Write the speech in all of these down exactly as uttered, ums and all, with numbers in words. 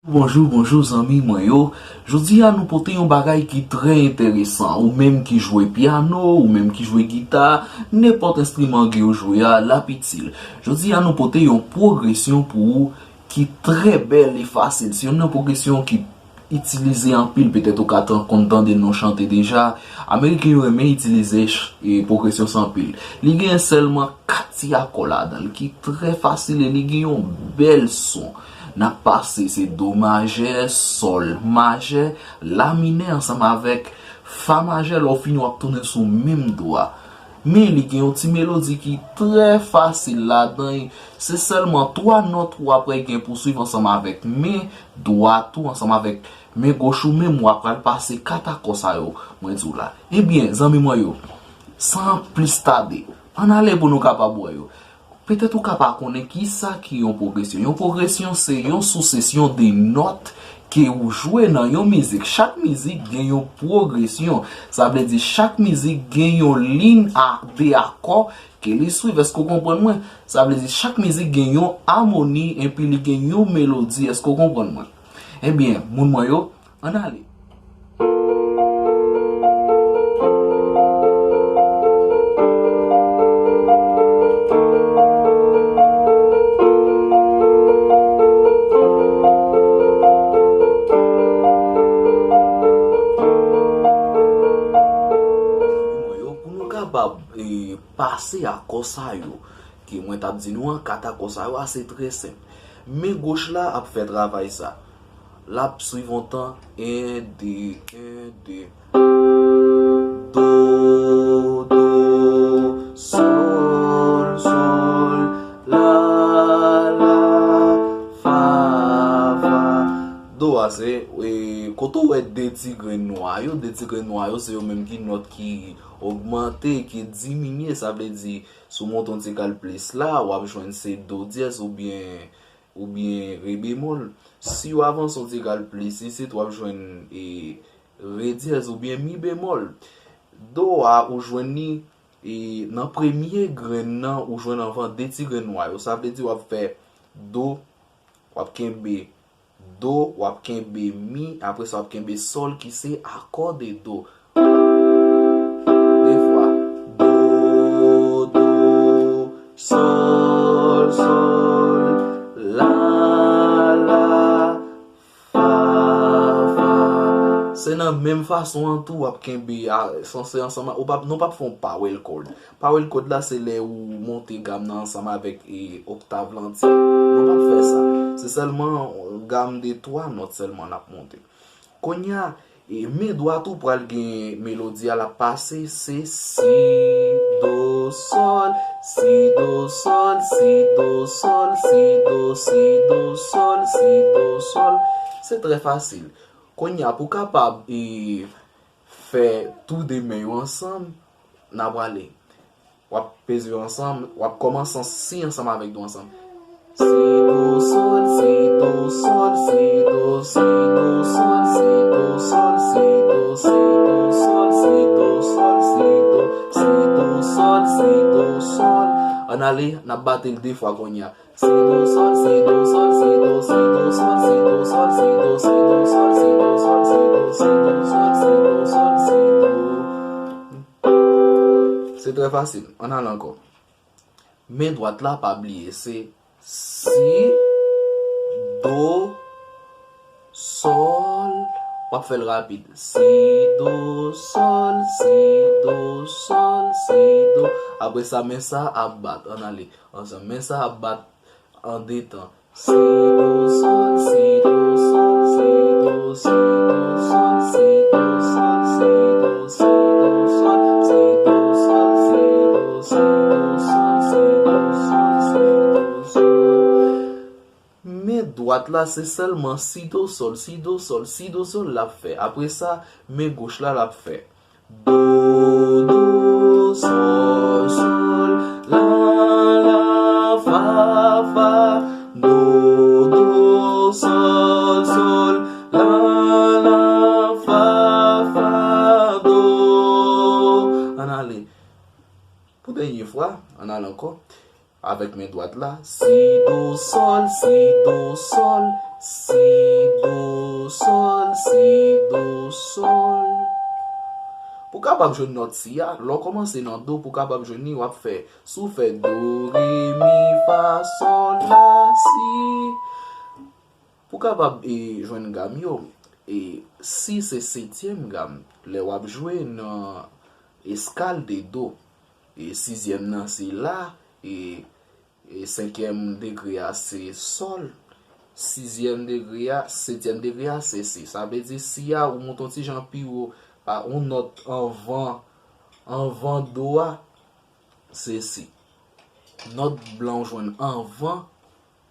Bonjou, bonjou zanmi mwen yo. Jodi a nou pote yon bagay ki trè enteresan. Ou menm ki jwe pyano, ou menm ki jwe gita, nenpòt enstriman ke w jwe a, l ap itil. Jodi a nou pote yon pwogresyon pou ou ki trè bèl e fasil. Se youn nan pwogresyon ki itilize anpil, petèt ou ka tan-, konn tande nou chante deja. Ameriken yo renmen itilize ch-, e, pwogresyon sa anpil. Li gen sèlman kat ti akò ladan l ki trè fasil e li gen yon bèl son. N ap pase se do majè, sòl majè, la minè ansanm avèk fa majè, lè w fini w ap tounen sou menm do a. Men li gen yon ti melodi ki trè fasil ladan, e se sèlman twa nòt w ap gen pou swiv ansanm avèk men dwat ou ansanm avèk men goch ou menm w ap pral pase kat akò sa yo mwen di w la. Ebyen, zanmi mwen yo, san plis tade, ann ale pou nou kapab wè yo. Petèt ou ka pa konnen kisa ki yon pwogresyon. Yon pwogresyon se yon sisesyon de nòt ke ou jwe nan yon mizik. Chak mizik gen yon pwogresyon. Sa vle di chak mizik gen yon liy a de akò ke li swiv. Èske w konprann mwen? Sa vle di chak mizik gen yon amoni epi li gen yon melodi. Èske w konprann mwen? Ebyen, moun mwen yo, ann ale. Pou nou kapab, e, pase akò sa yo ke mwen t ap di nou an, kat akò sa yo a, se trè senp. Men goch la ap fè travay sa. L ap swiv yon tan, en, de, en, de. Do, do, sòl, sòl, la, la, fa, fa. Do a se, e, kote w wè de ti grenn nwa yo, de ti grenn nwa yo se yo menm ki nòt ki ogmante, ki diminye, sa vle di, si w monte yon ti kal plis la, w ap jwenn se do dyèz oubyen, oubyen re bemòl. Si w avanse yon ti kal plis isit, w ap jwenn, e, re dyèz oubyen mi bemòl. Do a, ou jwenn li, e, nan premye grenn nan, ou jwenn anvan de ti grenn nwa yo. Sa vle di w ap fè do, w ap kenbe do, w ap kenbe mi, apre sa w ap kenbe sòl ki se akò de do. De fwa, do, do, sòl, sòl, la, la, fa, fa. Se nan menm fason an tou w ap kenbe a, sanse ansanm, ou p ap, nou p ap fè yon power chord. Power chord la se lè ou monte gam nan ansanm avèk, e, oktav lan antye. Nou p ap fè sa. Se sèlman yon gam de twa nòt sèlman n ap monte. Kounye a, e, men dwat ou pral gen melodi a l ap pase, se si, do, sòl, si, do, sòl, si, do, sòl, si, do, si, do, sòl, si, do, sòl. Se trè fasil. Kounye a, pou w kapab, e, fè tou de men yo ansanm, n a prale. W ap peze yo ansanm, w ap kòmanse an si ansanm avèk do ansanm. Si, do, sòl, si, do, sòl, si, do, si, do, sòl, si, do, sòl, si, do, si, do, sòl, si, do, sòl, si, do, si, do, sòl, si, do, sòl. Ann ale, n ap bate l de fwa kounye a. Si, do, sòl, si, do, sòl, si, do, si, do, sòl, si, do, sòl, si, do, si, do, sòl, si, do, sòl, si, do, si, do, sòl, si, do, sòl, si, do. Se trè fasil. Ann al ankò. Men dwat la, pa bliye, se si, do, sòl. W ap fè l rapid. Si, do, sòl, si, do, sòl, si, do. Apre sa, men sa ap bat. Ann ale. Ansanm, men sa ap bat an de tan. Si, do, sòl, si, do, sòl, si, do, si, do, sòl, si, do, sòl, si, do, si, do, sòl, si, do, sòl, si, do, si, do, sòl, si, do, sòl, si, do, sòl. Men dwat la se sèlman si, do, sòl, si, do, sòl, si, do, sòl l ap fè. Apre sa, men goch la l ap fè. Do, do, sòl, sòl, la, la, fa, fa. Do, do, sòl, sòl, la, la, fa, fa, do. Ann ale. Pou dènye fwa, ann ale ankò. Avèk men dwat la, si, do, sòl, si, do, sòl, si, do, sòl, si, do, sòl. Pou kapab jwenn nòt si a, lè w kòmanse nan do, pou kapab jwenn li, w ap fè, si w fè do, re, mi, fa, sòl, la, si. Pou kapab e, jwenn gam yo, e, si se setyèm gam, lè w ap jwe nan eskal de do, e, sizyèm nan se la, e, e senkyèm degre a se sòl, sizyèm degre a, setyèm degre a se si. Sa vle di si a ou monte yon ti jan pi wo, a yon nòt anvan, anvan do a, se si. Nòt blan ou jwenn anvan,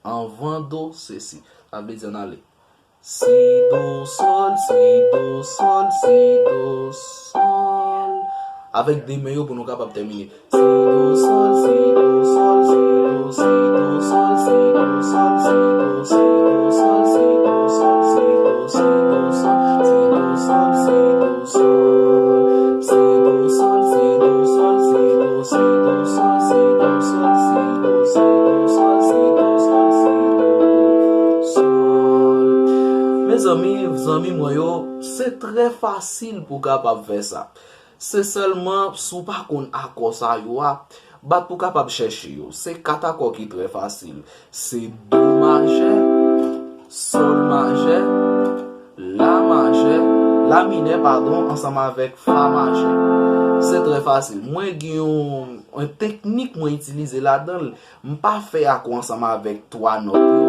anvan do, se si. Sa vle di ann ale. Si, do, sòl, si, do, sòl, si, do, sòl. Avèk de men yo pou nou kapab tèmine. Si, do, sòl, si, do, sòl, si, do, si, do, sòl, si, do, sòl, si, do, si, do, sòl, si, do, sòl, si, do, si, do, sòl, si, do, sòl, si, do, sòl. Si, do, sòl, si, do, sòl, si, do, si, do, sòl, si, do, sòl, si, do, si, do, sòl, si, do, sòl, si, do, sòl. Mezanmi, zanmi mwen yo, se trè fasil pou w kapab fè sa. Se sèlman, si w pa konn akò sa yo a, bat pou w kapab chèche yo. Se kat akò ki trè fasil. Se do majè, sòl majè, la majè, la minè, padon, ansanm avèk fa majè. Se trè fasil. Mwen gen yon, yon teknik mwen itilize ladan l. M pa fè akò ansanm avèk twa nòt yo.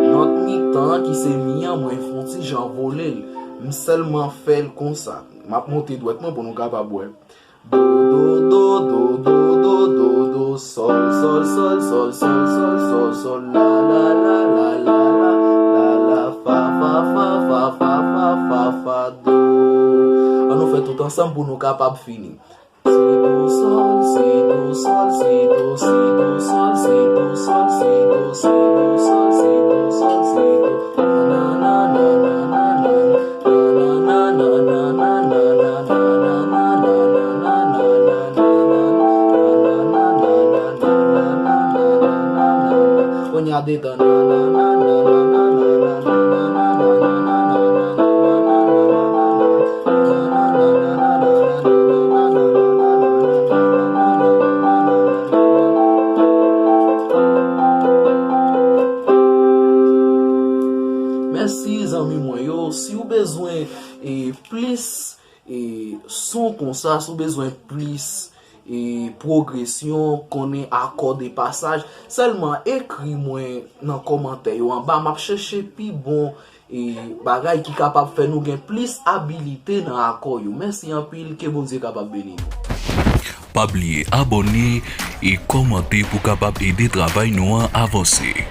Nòt mitan an ki se mi an, mwen fè yon ti jan vole l. M sèlman fè l konsa. M ap monte dwèt mwen pou nou kapab wè. Do, do, do, do, do, do, do, do, sòl, sòl, sòl, sòl, sòl, sòl, sòl, sòl, la, la, la, la, la, la, la, la, fa, fa, fa, fa, fa, fa, fa, fa, do. An nou fè tout ansanm pou nou kapab fini. Si, do, sòl, si, do, sòl, si, do, si, do, sòl, si, do, sòl, si, do, si, do, sòl, si, do, sòl, si, do. Kounye a detann. Mèsi zanmi mwen yo. Si w bezwen e plis e son konsa, si w bezwen plis e pwogresyon, konnen akò de pasaj, sèlman ekri mwen nan kòmantè yo anba. M ap chèche pi bon e bagay ki kapab fè nou gen plis abilite nan akò yo. Mèsi anpil, ke Bondye kapab beni nou. Pa bliye abòne e kòmante pou kapab ede travay nou an avanse.